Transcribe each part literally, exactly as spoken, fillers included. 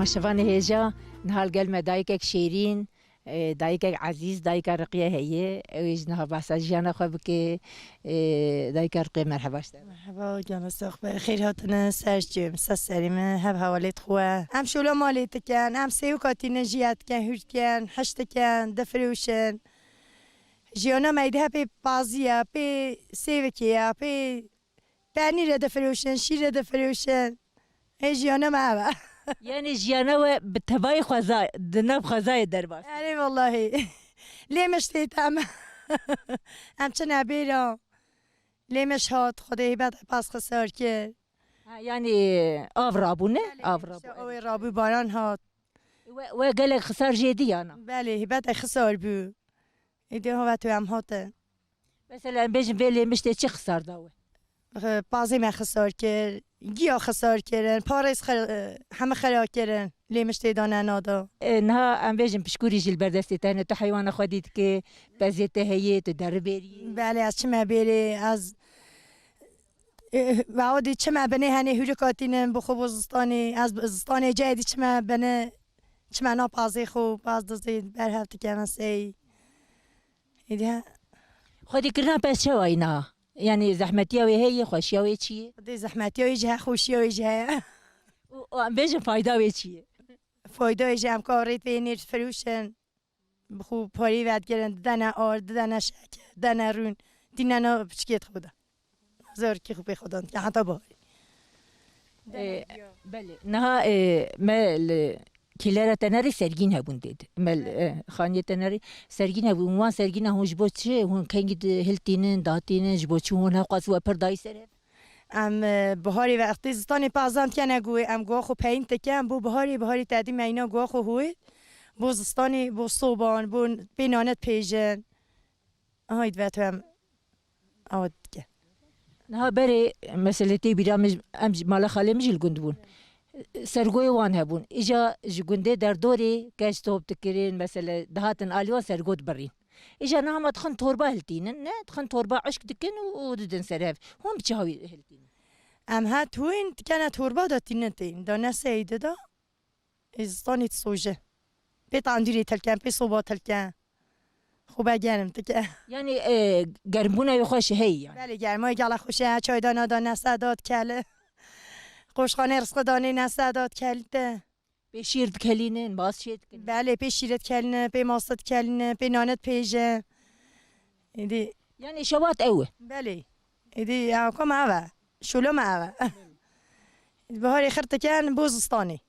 Şivanê hêja, niha li gel me dayikek şêrîn, e, dayikek ezîz, dayika Riqiye heye. Ew ê ji niha behsa jiyana xwe bike. E, dayika Riqiye, merheba ji te. Merheba, gana sax be. Xêr hatine ser çim, ser serê me, hev hewalê xwe. Em şola malê dikin, em sêwika tînin, jiya dikin, hûr dikin, hiş dikin, difirûşin. Jiyana me êdî hepê paziya, pê sêvikê ya, pê penîre difirûşin, şîre difirûşin. Ê jiyana me ev e. Yanî jiyana we bi tevayî xweza, di nav xwezayê derbas. Erê wellahî. Lê min ji tê te em. Em çine bêra. Lê min ji hat, Xwedê hêbet pas xisar kir. Ha, yanî av rabû ne? Belê, av rabû. Ew ê rabû, baran hat. We, we gelek xisar jê dî yana? Belê, hêbet xisar bû. Êdî hava tu em hate. Mesela em bêjin vê lê miştê çi xisar da we? Pazê me xisar kir, giya xisar kirin, parêz xir-, heme xira kirin, lê miştê dane nada. E, niha em bêjin pişkûrî jî li ber destê te ne, tu heywana xwe dî dikê, pezê te heye, tu deribêrî. Belê, ez çime bêrê, ez, e, wewa dî çime binê henê hûrika tînin, bi xwe bo zistanê, ez bi zistanê cayê dî çime binê, çime na pazê xwe, paz dizê berhev dikevin sey. Êdî he. Xwedî kirina pez çawa yî niha? Yanî zehmetiya wê heye, xweşiya wê çi ye? Xwedî zehmetiya wê jî he, xweşiya wê jî heye. Û, û em bêjin fayda wê çi ye? Fayda wê jî em ka rêt vê nêr firûşin. Bi xwe parî vedgirin, didene ar, didene şeker, didene rûn, dînena piçikê xwe de. Zarokê xwe pê xwe dan dike heta baharê. E, belê. Niha, e, me li kêlera Tenerê sergîn hebûn dê. Me li, e, xaniyê Tenerê sergîn hebûn. Wan sergîna hûn ji bo çi? Hûn kengî dihiltînin, datînin, ji bo çi hûn hewqas we pir dayî ser hev? Em, e, biharê ve extê zistanê pazan dikene guhê, em guha xwe peyîn dikin, bo biharê, biharê tedî me îna guha xwe hûyê, bo zistanê, bo soban, bo pê nane dipêjin. Aha, îdî ve tu em awa dike. Niha berê mesele tê bîra min, em ji mala xalê min jî li gund bûn. Sergoyê wan hebûn. Îja ji gundê derdorê keç top dikirin, mesele dihatin alî wan sergo dibirîn. Îja niha me dixin torba hiltînin, ne? Dixin torba uşk dikin û, û didin ser hev. Hûn bi çi hawî hiltînin? Em het hûn dikene torba da tînin tên. Da ne seyî dida. Ê zistanê disoje. Pê tandûrê tilken, pê soba tilken. Xwe be germ dike. Yanî, e, germbûna wê xweş heye yanî. Belê, germa gala xweş e, çay dana da nese da dikele. Qoşxanê rizqi danê nese da dikele te. Pê şîr dikelînin, mas çê dikin. Belê, pê şîre dikelîne, pê masa dikelîne, pê nane dipêje. Êdî. Yanî şewat ew e. Belê. Êdî ya ka me ev e. Şûla me ev e. Biharê xir diken bo zistanê.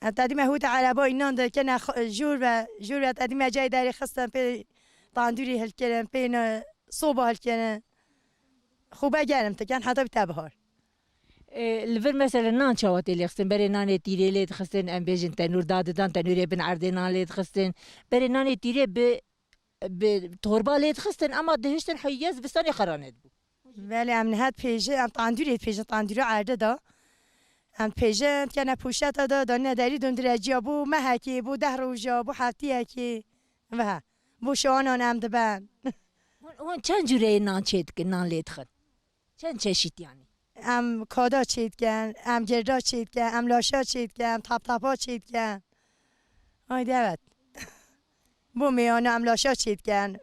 Em tedî me hûte ereba înan de kene xwe-, jûr ve, jûr ve tedî me cayê derê xistin pê tandûrî hilkirin, pê ne soba hilkirin. Xwe be germ diken heta bite bihar. E, li vir mesela nan çawa tê lêxistin? Berê nanê tîrê lê dixistin, em bêjin tenûr dadidan, tenûrê bin erdê nan lê dixistin. Berê nanê tîrê bi bi torba lê dixistin, ema dihiştin heyî zivistanê xerane dibû. Belê, em niha dipêjin, em tandûrê dipêjin, tandûra erde da. Em dipêjin, dikene poşeta da, danine derî dundureciya, bo mehekê, bo deh roja, bo heftiyekê. Ve, bo şanan em diben. Hûn, hûn çend cûreyê nan çê dikin, nan lê dixin? Çend çeşît yanî? Em kada çêdikin, em girda çêdikin, em laşa çêdikin, em taptapa çêdikin. Haydi evet. Bo meyana em laşa çêdikin.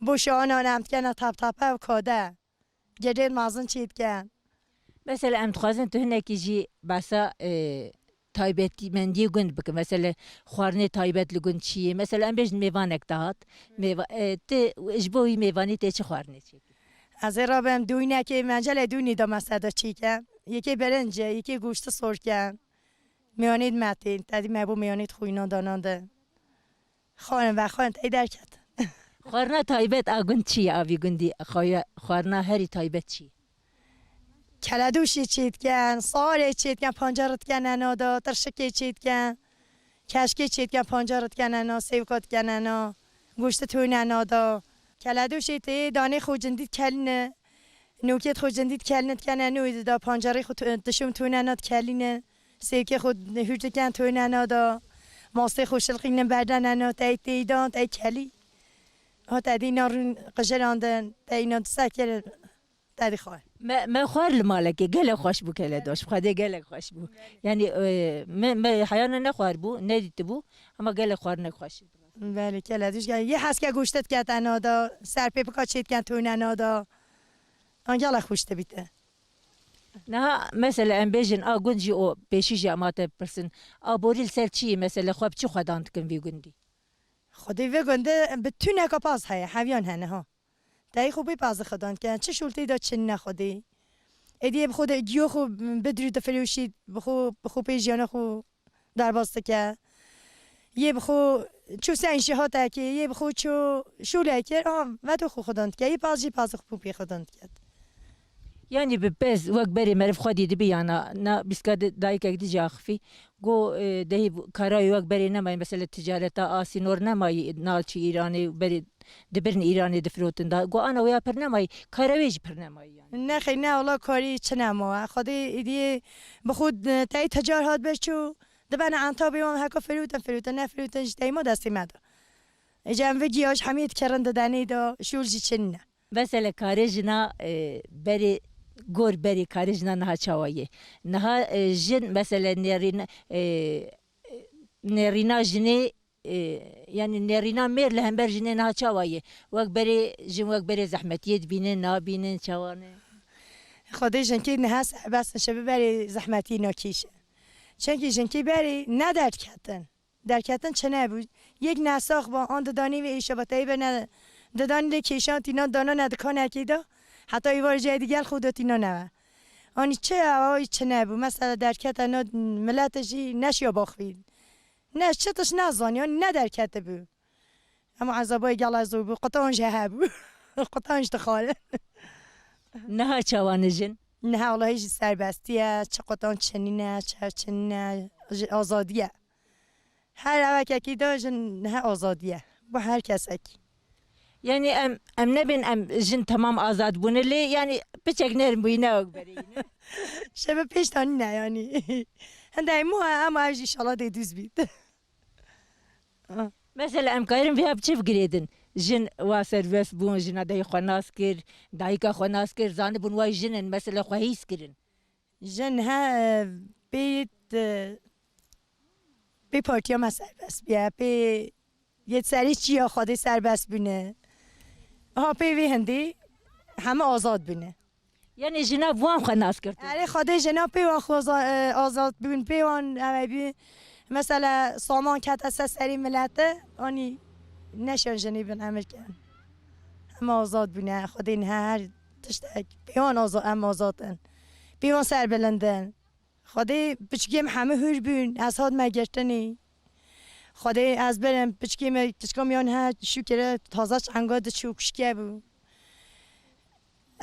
Bo şanan em dikene taptapa û kade. Girdên mazin çêdikin. Mesela em dixwazin tu hinekî jî behsa, e, taybetî mendiyê gund bike. Mesele xwarinê taybet li gund çi ye? Mesele em bêjin mêvanek dihat. Mêva-, e, tu ji bo wî mêvanê tê çi xwarinê çêkî? Ez ê rabim dûynekê, mencelê dûynî da me seda çêke. Yekê birinc e, yekê goşti sorke. Mêvanê di me tên, tedî me bo mêvanê di xwîna danan de. Xwarin vexwarin tey derketin. Xwarina taybet a gund çi ye, a vî gundî? Xwe-, xwarina herî taybet çi ye? Keledûşê çêdiken, sarê çêdiken, pancarê dikene nada, tirşikê çêdiken, keşkê çêdiken, pancarê dikene na, sêwka dikene na, goştê toyne nada. Keledûşê tê danê xwe cindî dikeline, nokê xwe cindî dikeline dikene noyê dida, pancarê xwe to-, dişum toyne na dikeline, sêwkê xwe hûr diken toyne nada, mastê xwe şilqîne berdene na, tey têdan, tey kelî. Ha tedî na rûn qijirandin, tey na dise kirin. te dî xwar. Me, me xwar li malekê gelek xweş bû keledoş. Xwedê gelek xweş bû. Yanî, e, me, me heyana nexwar bû, nedîtibû ama gelek xwarinek xweş. Belê, keledoş gel. Yê heske goştet ket ena da, ser pê bika çêt ken tûne na da. An gelek xweş dibîte. Niha mesela em bêjin a gund jî o pêşî jî em hate pirsin. A borî li ser çi yî mesela xwe bi çi xwedan dikin vî gundî? Xwedê vê gundê bi tuneka paz heye, heviyan hene ha. Teyî xwe bê pazî xwedan dikin. Çi şûl tê de çin ne xwedê. Êdî yê bi xwe de giyo xwe bidirî difiroşî, bi xwe, bi xwe pê jiyana xwe derbas dike. Yê bi xwe çû sen jî hatekê, yê bi xwe çû şûlekê, a, veto xwe xwedan dike. Yê paz jî pazî xwe pê xwedan diket. Yanî bi pez wek berê meriv xwedî dibi yana, na bîska di-, dayikek di jî axifî. Go, e, dehî bu-, karayê wek berê nemayî, mesela ticareta a sînor nemayî, nalçî Îranê û berê dibirin Îranê difirotin da. Go ana wê ya pir nemayî, kara wê jî pir nemayî yanî. Nexê, ne wala karî çi nema. Xwedê îdiyê bi xwe, e, tey ticar hat ber çû, dibene entabê wan heka firotin, firotin, ne firotin jî tey ma destê me de. Ece em vê giya ji hemî dikerin didenê de, şûl jî çin ne. Mesele karê jina, e, berê, gor berê karê jina niha çawa ye? Niha, e, jin mesele nêrîna, e, nêrîna jinê, e, yanî nêrîna mêr li hember jinê niha çawa ye? Wek berê, jin wek berê zehmetiyê dibînin, nabînin, çawa ne? Xwedê jinkî niha serbest in, şebi berê zehmetî nakîşin. Çimkî jinkî berê ne derketin. Derketin çi nebû. Yek nesax ba, an didanî vê îşa ba teybe ne, didanî lê kêşan tînan dana ne dikanekî de. Heta îvar cayê digel xwe de tînan neve. Anî çi awayî çi nebû. Mesela derkete no milete jî neşiya baxvî. Ne çi tiş nezanî, anî ne derketibû. Ema ezabayê gela zor bû. Qutan jî hebû. Qutan jî dixwarin. Niha çawa ne jin? Niha welahi jî serbestî ye. Çi qutan çinîne, çi çinîne. Ji azadî ye. Her evekekî de jin niha azadî ye. Bo her kesekî. Yanî em, em nebên em jin temam azad bûne lê yanî piçek nerm bûyî ne wek berê yî ne. Şebe pêş tanî ne yanî. Hindey mû he, ema ev jî înşallah dê dûz bît. Mesela em karin vêya bi çi bigirêdin? Jin wa serbest bûn, jina dayî xwe nas kir, dayika xwe nas kir, zanibûn wa jin in, mesela xwe hîs kirin. Jin he, pê, pê partiya me serbest bûye, pê yê serî çiya Xwedê serbest bûne. Ha pê vê hindî heme azad bûne. Yanî jina wan xwe nas kir. Erê Xwedê jina pê wan xwe za-, e, azad bûn, pê wan ewe bû. Mesela saman kete ser serî milete, anî neşan jinî bin emir kirin. Heme azad bûne, Xwedê niha her tiştek pê wan aza-, em azad in. Pê wan serbilind in. Xwedê piçikê min hemû hûr bûn, ez hat me girtinî. Xwedê ez birim, piçikê min, piçika min ya niha şûkire taze çenga diçû kuşke bû.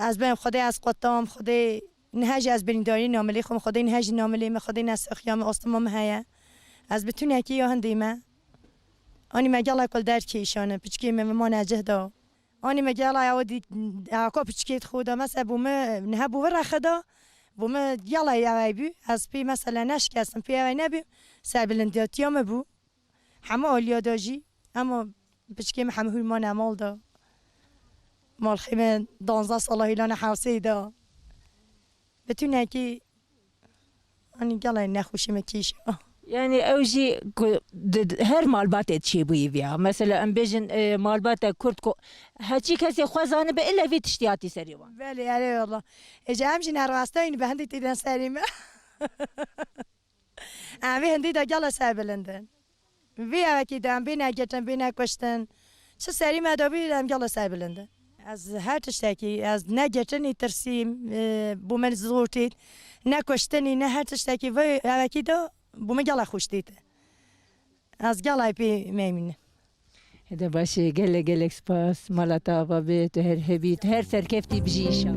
Ez birim, Xwedê ez qutam, Xwedê niha jî ez birîndarî namilê xwe, Xwedê niha jî namilê min, Xwedê nesaxiya min, astema min heye. Ez bi tunekî ya hindê me. Anî me gela kul derkêşane, piçikê min, min mane cih da. Anî me gela ew dî, eka piçikê xwe da, mesela bû min, niha bû vira xwe da, bû min gela ew bû, ez pê mesela neşikestim, pê ew nebû, serbilindiyatiya min bû. Hemû aliya da jî, ema piçikê min hemû hûr mane mal da. Malxê min danzdeh sala hêlane hewsê da. Bi tunekî, anî gelê nexweşî min kîşa. Yanî ew jî ku di, di, her malbatê çêbûyî viya. Mesela em bêjin, e, malbate Kurd ku heçî kesê xwe zanibe, ille vê tiştî hatî serê wan. Belê, erê wela. Êca em jî nerastayîn bi hindî têden serê me. Em vê hindî de gela serbilind in. Vê yekê de em bê negirtin, bê nekuştin. Çi serî me de bî, em gela serbilind in. Ez her tiştekî, ez ne girtinî tirsîm, e, bo min zor têt, ne kuştinî, ne her tiştekî. Vê yekê de bo min gela xweş têt. Ez gela pê memnûn im. Hede baş e, gelek gelek spas. Mala te ava be, tu her hebî, tu her serkeftî bijî înşallah.